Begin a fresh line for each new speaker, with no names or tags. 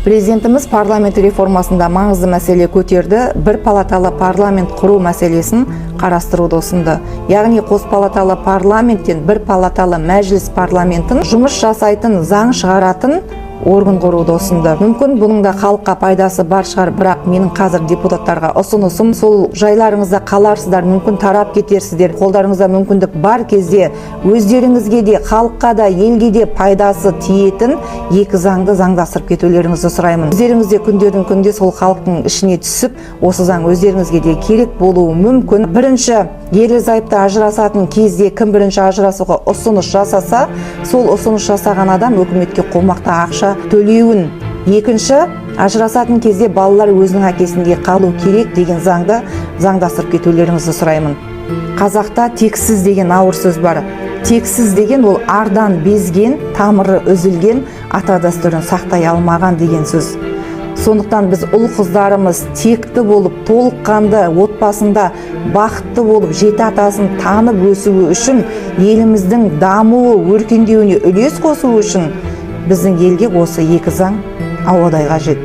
Президентіміз парламент реформасында маңызды мәселе көтерді: бір палаталы парламент құру мәселесін қарастыруды ұсынды. Яғни қос палаталы парламенттен бір палаталы мәжіліс парламентін, жұмыс жасайтын, заң шығаратын орган құруды ұсынды. Мүмкін, бұның да халыққа пайдасы бар шығар, бірақ менің қазір депутаттарға ұсынысым: сол жайларыңызда қаларсыздар, мүмкін, тарап кетерсіздер. Қолдарыңызда мүмкіндік бар кезде өздеріңізге де, халыққа да, елге де пайдасы тиетін екі заңды заңдастырып кетулеріңізді сұраймын. Өздеріңіз де күндердің күнінде сол халықтың ішіне түсіп, осы заң өздеріңізге де керек болуы мүмкін. Бірінші, ерлі зайыпты ажырасатын кезде кім бірінші ажырасуға ұсыныс жасаса, сол ұсыныс жасаған адам өкіметке қомақты ақша төлеуін. Екінші, ажырасатын кезде балалар өзінің әкесінде қалу керек деген заңды заңдастырып кетулеріңізді сұраймын. Қазақта «тексіз» деген ауыр сөз бар. Тексіз деген ол ардан безген, тамыры үзілген, ата дәстүрін сақтай алмаған деген сөз. Сондықтан біз ұл қыздарымыз текті болып, толыққанды отбасында бақытты болып, жеті атасын танып өсуі үшін, еліміздің дамуы, өркендеуіне үлес қосуы үшін біздің елге осы екі заң ауадай қажет.